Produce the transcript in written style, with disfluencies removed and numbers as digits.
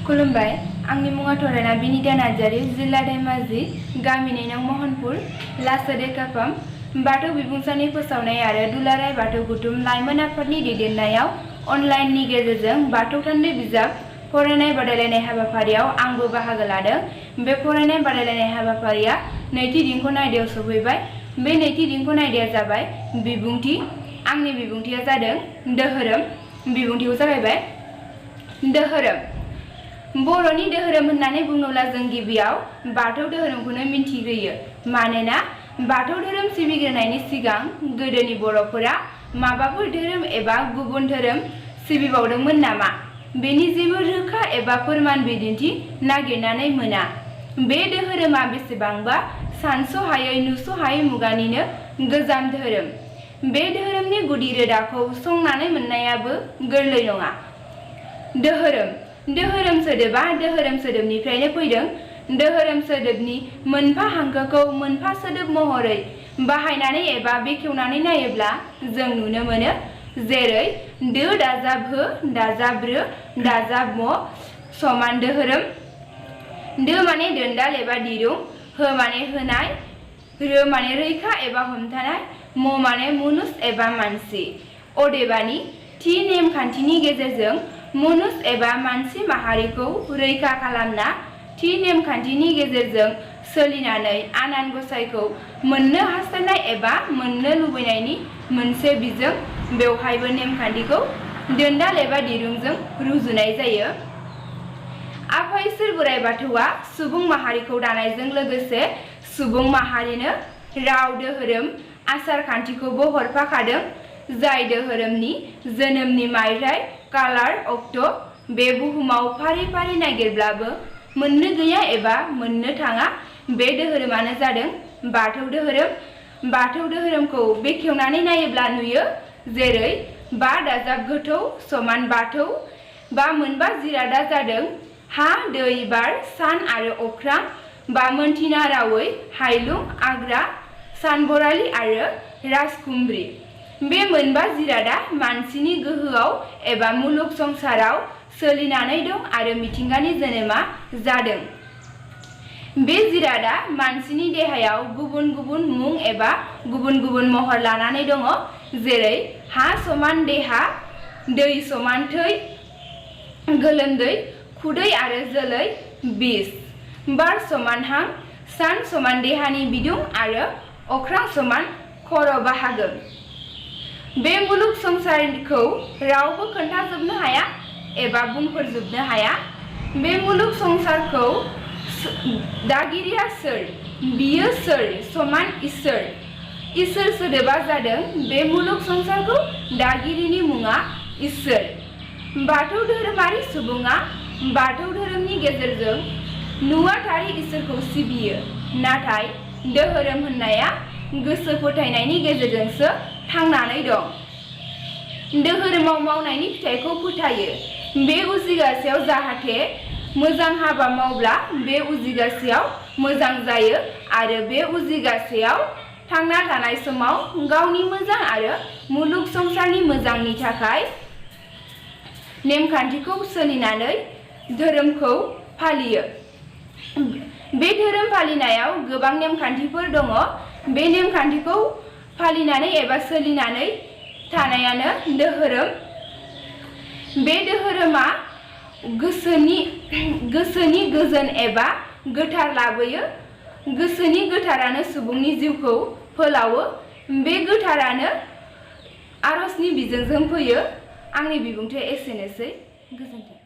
खुलुमबाय आंनि मुङा थरायना बिनिता नार्जारी जिल्ला धेमाजि गामि नैनं महनपुर लासोदे कापाम बाथौ बिबुंसारनि फोसावनाय आरो दुलाराय बाथौ गुथुम लाइमोन आफादनि दैदेननायाव अनलाइननि गेजेरजों बाथौ थान्दै बिजाब फरायनाय बादायलायनाय हाबाफारियाव आंबो बाहागो लादों। बे फरायनाय बादायलायनाय हाबाफारिया नैथि रिंखन आयदायाव सफैबाय। बे नैथि रिंखन आयदाया जाबाय बिबुंथि। आंनि बिबुंथिया जादों धोरोम। बिबुंथिखौ जागायबाय। धोरोम बर'नि धोरोम होननानै बुङोब्ला जों गिबियाव बाथौ धोरोमखौनो मिन्थिग्रोयो। मानोना बाथौ धोरोम सिबिग्रोनायनि सिगां गोदोनि बर'फोरा माबाफोर धोरोम एबा गुबुन धोरोम सिबिबावदोंमोन नामा बेनि जेबो रोखा एबा फोरमान बिदिन्थि नागिरनानै मोना। बे धोरोमा बेसेबांबा सानस'हायै नुस'हायै मुगानिनो गोजाम धोरोम। बे धोरोमनि गुदि रोदाखौ संनानै मोननायाबो गोरलै नङा। धोरोम सोदोबा धोरोम सोदोबनिफ्रायनो फैदों। धोरोम सोदोबनि मोनफा हांखोखौ मोनफा सोदोब महरै बाहायनानै एबा बेखेवनानै नायोब्ला जों नुनो मोनो। जेरै दो दाजाब हो दाजाब रो दाजाब म समान धोरोम। दो माने दोनदाल एबा दिरुं, हो माने होनाय, रो माने रैखा एबा हमथानाय, म माने मुनुस एबा मानसि। अदेबानि थि नेमखान्थिनि गेजेरजों मुनुस एबा मानसि माहारिखौ रैखा खालामना थि नेमखान्थिनि गेजेरजों सोलिनानै आनान गसाइखौ मोननो हास्थायनाय एबा मोननो लुबैनायनि मोनसे बिजों। बेवहायबो नेमखान्थिखौ दोनदाल एबा दिरुंजों रुजुनाय जायो। आफा इसोर बोराइ बाथौआ सुबुं माहारिखौ दानायजों लोगोसे सुबुं माहारिनो राव धोरोम आसार खान्थिखौबो हरफाखादों। जाय धोरोमनि जोनोमनि मायथाइ कालार अक्ट' बे बुहुमाव फारि फारि नागिरब्लाबो मोननो गैया एबा मोननो थाङा। बे धोरोमानो जादों बाथौ धोरोम। बाथौ धोरोमखौ बेखेवनानै नायोब्ला नुयो। जेरै बा दाजाब गोथौ समान बाथौ। बा मोनबा जिरादा जादों हा दै बार सान आरो अख्रां। बा मोनथिना रावै हायलुं आग्रा सानबरालि आरो राजखुंग्रि। बे मोनबा जिरादा मानसिनि गोहोआव एबा मुलुग संसाराव सोलिनानै दं आरो मिथिंगानि जोनोमा जादों। बे जिरादा मानसिनि देहायाव गुबुन गुबुन मुं एबा गुबुन गुबुन महर लानानै दङ। जेरै हा समान देहा, दै समान थै, गोलोमदै, खुदै आरो जोलै बिस, बार समान हां, सान समान देहानि बिदुं आरो अख्रां समान खर' बाहागो। बे मुलुग संसारखौ रावबो खोन्थाजोबनो हाया एबा बुंफोरजोबनो हाया। बे मुलुग संसारखौ दागिरिया सोर? बियो सोर? समान इसोर। इसोर सोदोबा जादों बे मुलुग संसारखौ दागिरिनि मुङा इसोर। बाथौ धोरोमारि सुबुङा बाथौ धोरोमनि गेजेरजों नुवाथारि इसोरखौ सिबियो। नाथाय धोरोम होननाया गोसो फोथायनायनि गेजेरजोंसो थांनानै दं। धोरोमाव मावनायनि फिथाइखौ फोथायो। बे उजिगासेयाव जाहाथे मोजां हाबा मावब्ला बे उजिगासेयाव मोजां जायो आरो बे उजिगासेयाव थांना थानाय समाव गावनि मोजां आरो मुलुग संसारनि मोजांनि थाखाय नेमखान्थिखौ सोलिनानै धोरोमखौ फालियो। बे धोरोम फालिनायाव गोबां नेमखान्थिफोर दङ। बे नेमखान्थिखौ फालिनानै एबा सोलिनानै थानायानो धोरोम। बे धोरोमा गोसोनि गोजोन एबा गोथार लाबोयो। गोसोनि गोथारानो सुबुंनि जिउखौ फोलावो। बे गोथारानो आरजनि बिजोंजों फैयो। आंनि बिबुंथिया एसेनोसै। गोजोन्थों।